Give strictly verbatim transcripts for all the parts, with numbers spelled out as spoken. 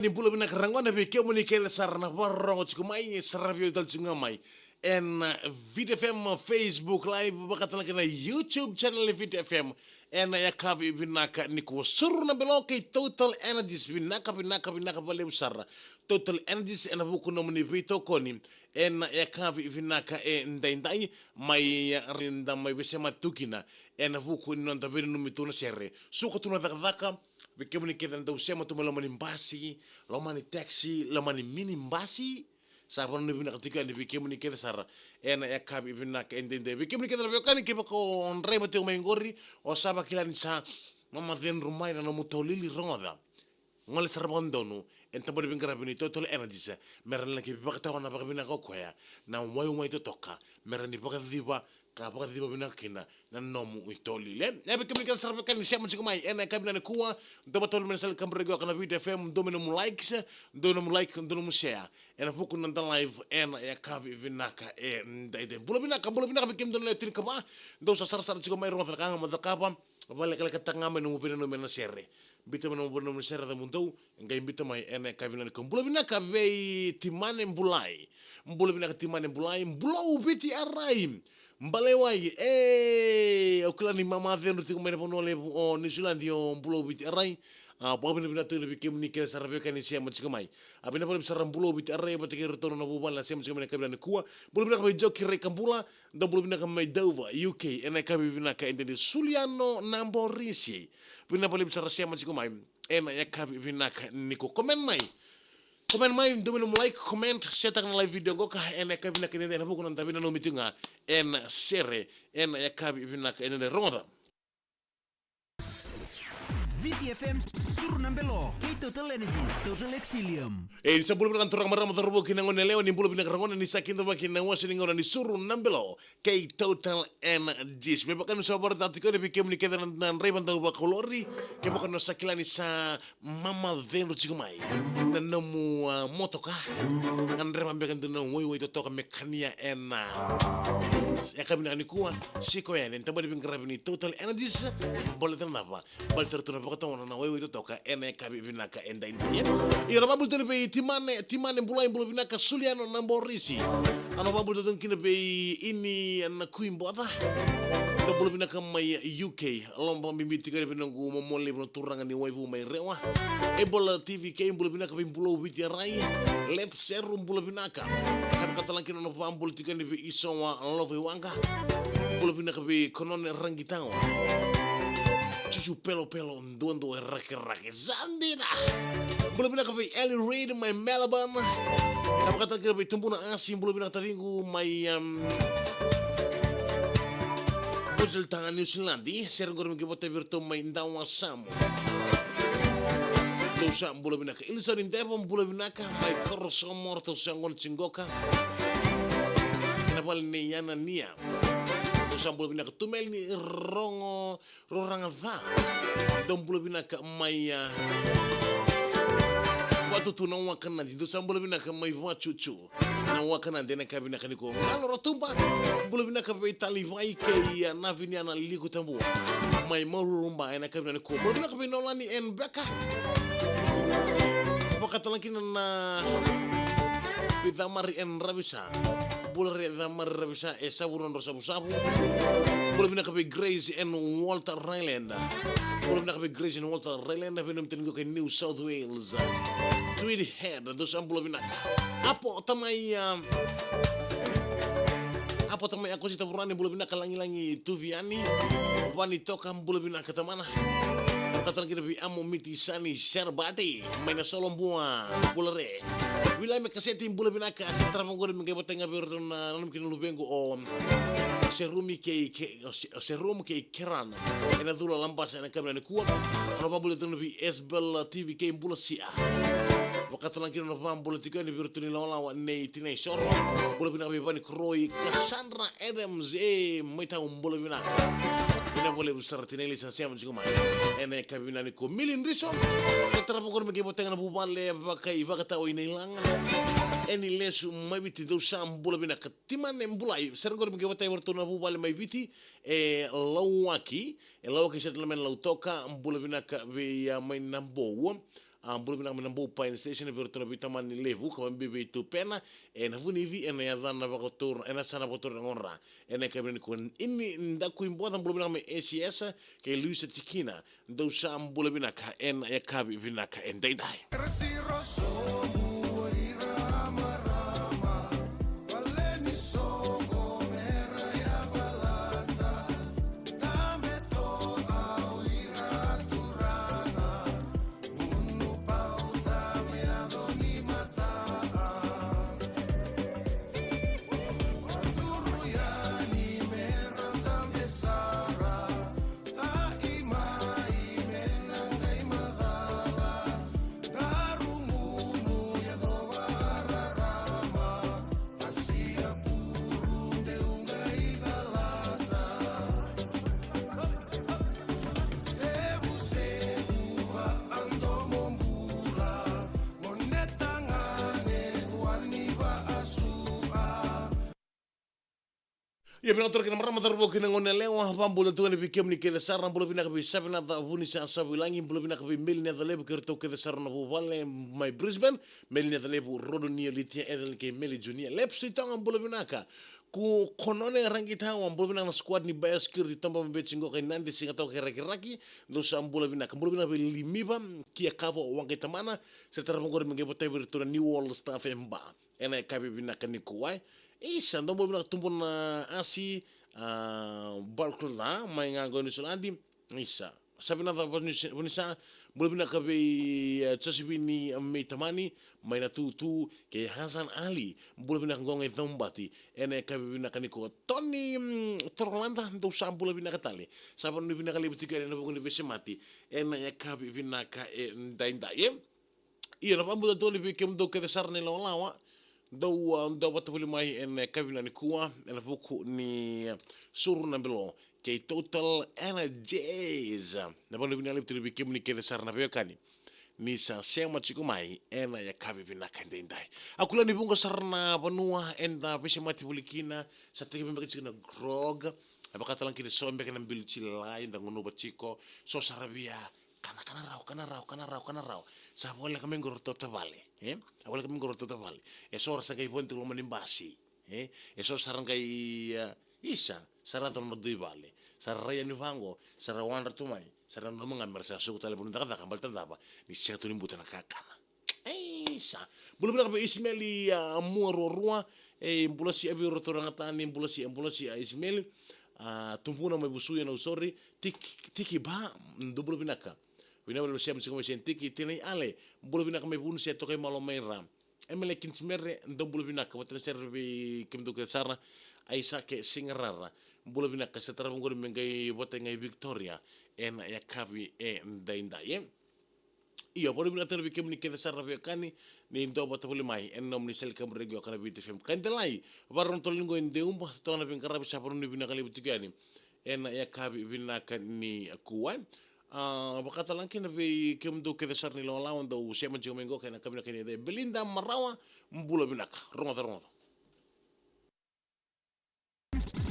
Ni bula vinaka ragone vei kemuni kece sara na vakarorogo tiko mai, sara vei au tale tiko ga mai ena Viti F M Facebook Live, vakatale kei na YouTube channel ni Viti F M. Ena yakavi vinaka nikua, Suru na Belo kei Total Energies, vinaka, vinaka, vinaka vakalevu sara. Total Energies ena vuku nomuni veitokoni ena yakavi vinaka edaidai, mai, eh, da mai veisema tu kina ena vuku ni noda veinanumi tu na sere. Suka tu na cakacaka, vei kemuni kece na dau sema tu mai loma ni basi, loma ni taxi, loma ni mini basi. Sa vananumi vinaka tiko yani vei kemuni kece sara ena yakavi vinaka edaidai. Vei kemuni kece na veiwekani, kevaka o draiva tiko mai qori, o sa vakila ni sa mamacedru mai na nomu taulili, rogoca. Gole sara vakadodonu ena tabana ni veiqaravi ni Total Energies, me ra na laki vakatawana vakavinaka o koya na waiwai totoka, me ra ni vakaciva ka vakaciva vinaka kina na nomu itaulili. E, vei kemuni kece sara veiwekani ni sema tiko mai ena yakavi nikua, dua vata tolu mai na sala ni kaburaki oka na Viti F M, dua mai nomu likes, dua nomu like, dua nomu share ena vuku ni noda live ena yakavi vinaka edaidai. Bula vinaka, bula vinaka vei kemudou na lewe tinikava, dou sa sarasara tiko mai, rogoca na ka ga mo cakava, vakalekalekataka ga mai nomu veinanumi ena sere. Biuta mai nomu veinanumi ena sere, cava mudou qai biuta mai ena yakavi nikua. Bula vinaka vei Timane Bulai. Bula vinaka Timane Bulai. Bulou Viti Arai. Balewai. E, au kila ni mamacedru tiko mai na vanua levu o Niusiladi o Bulou Viti Arai. A, vakavinavinaka tu vei kemuni kece sara veiwekani ni sema tiko mai. A, vinaka vakalevu sara Bulou Viti Arai vata kei iratou na vuvale na sema tiko mai ena yakavi nikua. Bula vinaka vei Joki Raikabula. Dou bula vinaka mai Dover, U K, ena yakavi vinaka edaidai. Suliano Naborisi, vinaka vakalevu sara sema tiko mai ena yakavi vinaka nikua. Comment mai. Comment mai, dua mai nomu like, comment, share taka na live video qoka ena yakavi vinaka edaidai, ena vuku ni noda veinanumi tiko ga ena sere ena yakavi vinaka edaidai. Rogoca. Viti F M, Suru na Belo kei Total Energies, Total Exilium. E, ni sa bula vinaka na turaga, marama, cauravou kei na goneyalewa, ni bula vinaka ragone, ni sa kidavaki na wase ni gauna ni Suru na Belo kei Total Energies. Me vaka ni sa vakaraitaka tiko yani vei kemuni kece na, na draiva dau vakalori, kevaka ni sa kila ni sa mamacedru tiko mai na nomu, a, motoka. Gadreva beka dua na waiwai totoka me kania ena yakavi vinaka nikua, siko yani ena tabana ni veiqaravi ni Total Energies. Baleta na cava? Baleta ratou na vakatawana na waiwai totoka ena yakavi vinaka edaidai. Io, na vakabula tale vei Timane, Timane Bulai, bula vinaka. Suliano Naborisi, au na vakabula tale kina vei Ini Nakui Boca. Dou bula vinaka mai U K. Loba bibi tiko yani vei noqu momo levu na turaga ni Waivu mai Rewa. Ebola T V K, bula vinaka vei Bulou Viti Arai. Lep Seru, bula vinaka. Ka vaka tale kina na vakabula tiko yani vei Isowa Lovaiwaqa. Bula vinaka vei Konone Raqitawa. Juju Pelopelo, duadua e Rakerake. Sa dina. Bula vinaka vei Ellie Reid mai Melbourne. Ka vaka tale kina vei Tubuna Asi, bula vinaka taciqu mai, um, Queenstown, New Zealand. Sere qori me qai vata vei iratou mai Dawasamu. Dou sa bula vinaka. Ilisoni Devo, bula vinaka mai Korosomo, ratou sa gone tiko qoka. Ena vale nei Anania. Dou sa bula vinaka. Tumeli ni Rogo, Roraga Ca. Dou bula vinaka mai, a, Vatutu na Wakanadi. Dou sa bula vinaka mai Vacucu na Wakanadi ena yakavi vinaka nikua. Galo Ratuba, bula vinaka vei Talivai kei, a, Naviniana Liku Tabua mai Maruruba ena yakavi vinaka nikua. Bula vinaka vei Nolani N Beka. Vaka tale kina na vei Camari N Ravisa. Bula re Camari Ravisa e Savurodro Savusavu. Bula vinaka vei Grace and Walter Ryland. Bula vinaka vei Grace and Walter Ryland, vei nomuni tani qo kei New South Wales. Tweed Head, dou sa bula vinaka. Apo Tamai, a, Apo Tamai Akosi Tavurani, bula vinaka. Lagilagi Tuviani, Vani Toka, bula vinaka tamana. Vaka tale kina vei Amo Miti Sani Serbati mai Nasolobua, bula re. Wilame Kaseti, bula vinaka. Sa tarava qori me qai vata ga vei iratou na, na nomu kina luvequ o Serumi kei, kei, o Se-, o Serum kei Keran ena cula Labasa ena yakavi nikua. Au na vakabula tale vei Esbel T V K, bula sia. Vaka tale kina na vakabula tiko yani vei iratou na ilawalawa nei Tinai Soro. Bula vinaka vei Vani Koroi, Cassandra Adams, e, mai Tau, bula vinaka. Vinaka vakalevu sara Tinai, ni sa sema tiko mai ena yakavi vinaka nikua. Mili Driso, sa tarava qori me qai vata ga na vuvale vaka i Vakatau i Nailaga. Eni Lesu mai Viti, dou sa bula vinaka. Timane Bulai, sere qori me qai vata vei iratou na vuvale mai Viti e Lauaki, e Lauaki Settlement, Lautoka, bula vinaka vei, a, mai Nabou. A, bula vinaka mai na Bau Pine Station, vei iratou na veitamani levu ka vabibi vei Tupena, ena Vunivi, ena yacana vakatura, ena yasana vakatura na gauna. Ena yakavi nikua, Ini Daku Iboca, bula vinaka mai A C S, kei Luisa Tikina, dou sa bula vinaka ena yakavi vinaka edaidai. Ia, vinaka tale kina marama, cauravou kei na goneyalewa, vakabula tu ga yani vei kemuni kece sara. Bula vinaka vei Savinaka Vunisa Savuilagi, bula vinaka vei Meli Necalevu kei iratou kece sara na vuvale mai Brisbane. Meli Necalevu, Rodonia, Litia, Ethel kei Meli Junior. Lepsi Toga, bula vinaka. Ku Konone Ragitawa, bula vinaka na squad ni Biosecurity, Toba Mabeci, Goka i Nadi, Sigatoka kei Rakiraki, dou sa bula vinaka. Bula vinaka vei Limiva, Kiakavo, Waqaitamana, se tara vaqori me qai votai vei iratou na New World Staff and Bar ena yakavi vinaka nikua. Isa, dou bula vinaka Tubu na Asi, a, Balclutha, mai ga qo Niusiladi. Isa, Savinaka Vunisa, Vunisa, bula vinaka vei, e, Josevini Meitamani, mai na Tutu, kei Hasan Ali, bula vinaka qo ga i Caubati, ena yakavi vinaka nikua. Toni, mm, Torolada, dou sa bula vinaka tale. Sa vanua vinaka levu tiko yani ena vuku ni veisemati ena yakavi vinaka edaidai, e. Ia, na vakabula tu ga yani vei kemudou kece sara na ilawalawa, dou, a, dou vata voli mai ena yakavi vinaka nikua ena vuku ni, a, Suru na Bilo kei Total Energies. Na vanua vinaka levu tiko yani vei kemuni kece sara na veiwekani ni sa sema tiko mai ena yakavi vinaka edaidai. A, kila ni vuqa sara na vanua eda veisemati voli kina, sa tekivu beka tiko na grog, e vaka tale ga kina so beka na bilo jilai eda gunuva tiko, so sara via kana, kana rawa, kana rawa, kana rawa, kana rawa. Sa voleka mai qo ratou tavale, e? A voleka mai qo ratou tavale. E so ra sa qai vodo tiko loma ni basi, e? E so sa ra qai, e, isa, sa ra yaco na dui vale. Sa ra rai yani vaqo, sa ra wadra tu mai, sa ra nanuma ga me ra sa suka tale vanua ni cakacaka, baleta na cava? Ni sega tu ni buta na kakana. Isa. Bula vinaka vei Isimeli, a, Mua Ruarua. E, bula si a vei iratou ragatani, bula si a, bula si a Isimeli. A, Tubuna mai Vusuya, Nausori. Tiki, Tiki Ba, dou bula vinaka. Vinaka vakalevu sema tiko mai Saint Tiki, Tina i Ale. Bula vinaka mai Vunise, Tokaimalo mai Ra. Emele Kinsmere, dou bula vinaka. Vata na sere vei kemudou kece sara. Aisake Sigarara. Bula vinaka, se tara vaqori me qai votai ga i Victoria ena yakavi edaidai, e. Io, bula vinaka tale vei kemuni kece sara na veiwekani, ni dou vata voli mai ena nomuni sele kaburegi o kana Viti F M. Kai Delai, varau tale ni qo i Deuba, toka na veiqaravi, sa vanua ni vinaka levu tiko yani ena yakavi vinaka nikua. A, vaka tale ga kina vei kemudou kece sara na ilawalawa dou sema tiko mai qo ena yakavi vinaka edaidai. Belinda Marawa, bula vinaka. Rogoca, rogoca.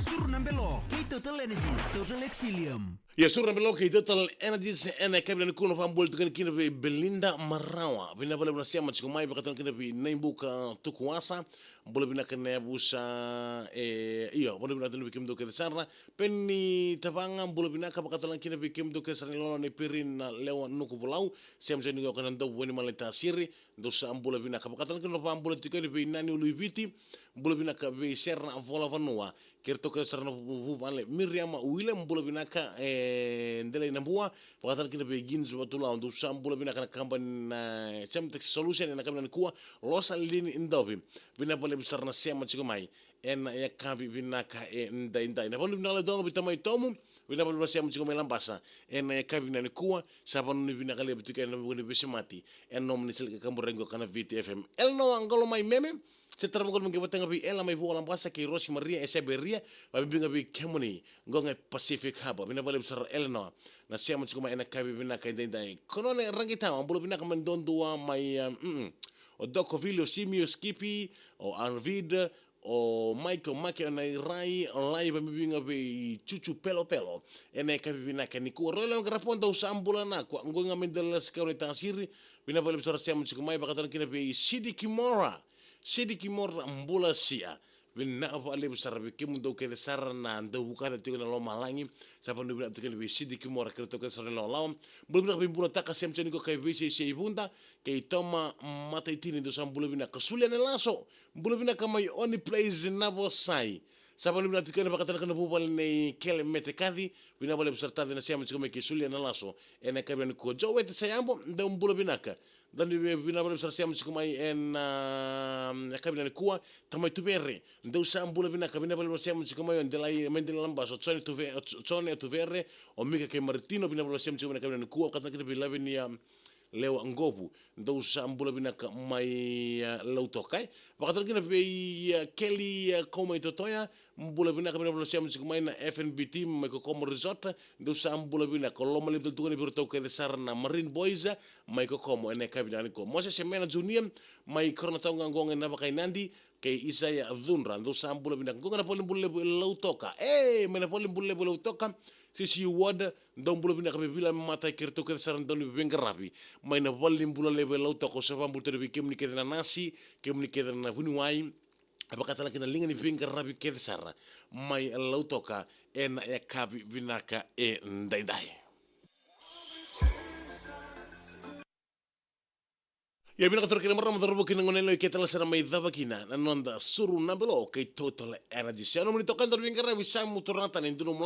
Suru na Belo kei Total Energies, Total Exilium. Ia, Suru na Belo kei Total Energies ena yakavi nikua, na vakabula tiko yani kina vei Belinda Marawa. Vinaka vakalevu na sema tiko mai, vaka tale ga kina vei Naibuka Tukuasa. Bula vinaka na yavusa, e, io, bula vinaka tale vei kemudou kece sara. Peni Tavaga, bula vinaka, vaka tale ga kina vei kemudou kece sara na ilawalawa, na Ipirini, na Lewa, Nukuvulau. Sema tiko yani qo kei na Dovu, Wainimala, Tasiri. Dou sa bula vinaka. Vaka tale ga kina na vakabula tiko yani vei Nani Uluiviti, bula vinaka vei Sera Volavanua, kei iratou kece sara na vu-, vuvale. Miriam William, bula vinaka, e, Delai Nabua. Vaka tale ga kina vei Gins Vatulawa, dou sa bula vinaka na kabani na Semtex Solution ena yakavi nikua. Losa Lini Dovi, vinaka vakalevu sara na sema tiko mai ena yakavi vinaka edaidai. Na vanua vinaka levu tale ga vei Tamai Tomu, vinaka vakalevu na sema tiko mai Labasa ena yakavi nikua. Sa vanua ni vinaka levu tiko ena vuku ni veisemati ena nomuni sele kaburegi o kana Viti F M. Elenoa Qolomai Meme, se tara vaqori me qai vata ga vei Ela mai Vua, Labasa, kei Rosi Maria, e Seberia, vakabibi ga vei kemuni qo ga e Pacific Harbour. Vinaka vakalevu sara Elenoa na sema tiko mai ena yakavi vinaka edaidai. Konone Ragitawa, bula vinaka mai Dodua mai, um, mm, o Dokovili, o Simi, o Skipi, o Arvid, O Michael Make na irai, o lai vamiviga vei Chuchu Pelo Pelo. Ena ikavi vinaka nikua, Royal Ngarapo, dou sa bula na kua, qo ga me dela sikau na itasiri, vinaka vakalevu sara sema tiko mai, vakatana kina vei Sidi Kimora. Sidi Kimora, bula sia. Vinaka vakalevu sara vei kemudou kece sara na dau vukata tiko na lomalagi. Sa vanu vinaka tiko kina vei Sidi Kimora, kei ratou kece sara na lawalawa. Bula vinaka vei Bunataka, sema tiko ni ko kai vei sei sei vuda. Kei Toma Mataitini, dou sa bula vinaka. Sulia na laso. Bula vinaka mai Oni Place na vosai. Sa vanu vinaka tiko kina vakatana kina vuvale nei Kele Mete Kaci. Vinaka vakalevu sara taci na sema tiko mai kei Sulia na laso. Ena ikavi nikua, Joe Wete Sayabo, dou bula vinaka. Dani ve-, vinaka vakalevu sara sema tiko mai ena, ah, ikavi nikua, Tamai Tuvere. Dou sa bula vinaka, vinaka vakalevu sema tiko mai, o Delai, mai Delai Labasa, o Jone Tuve-, o Jone Tuvere, o Mika kei Maritino, vinaka vakalevu sema tiko mai na ikavi nikua, vakatana kina vei Lavinia Lewa Qovu. Dou sa bula vinaka mai, ah, Lautoka, e. Vakatana kina vei, ah, Keli, ah, Kaumai Totoya, bula vinaka, vinaka vakalevu sema tiko mai na F N B team mai Kokomo Resort. Dou sa bula vinaka, loma levu tale tu ga ni vei iratou kece sara na Marine Boys, ah, mai Kokomo, ena ikavi nikua. Moses Semena Junior, mai Koronatoga qo ga ena Vakainadi, kei Isaya Cudra, dou sa bula vinaka. Qo ga na valenibula levu e Lautoka. E, mai na valenibula levu e Lautoka, Sisi Ward, dou bula vinaka vei Vila Matai kei iratou kece sara na dauniveiqaravi. Mai na valenibula levu e Lautoka, au sa vakabula tale vei kemuni kece na nasi, kemuni kece na vuniwai, vakatale kina liga ni veiqaravi kece sara mai Lautoka ena yakavi vinaka edaidai. Ia vinaka tale kina marama, cauravou kei na goneyalewa, ke tale sara mai cava kina na noda Suru na Belo kei Total Energies. Ia nomuni toka e dau veiqaravi, Samu Turaga Tane, dua nomu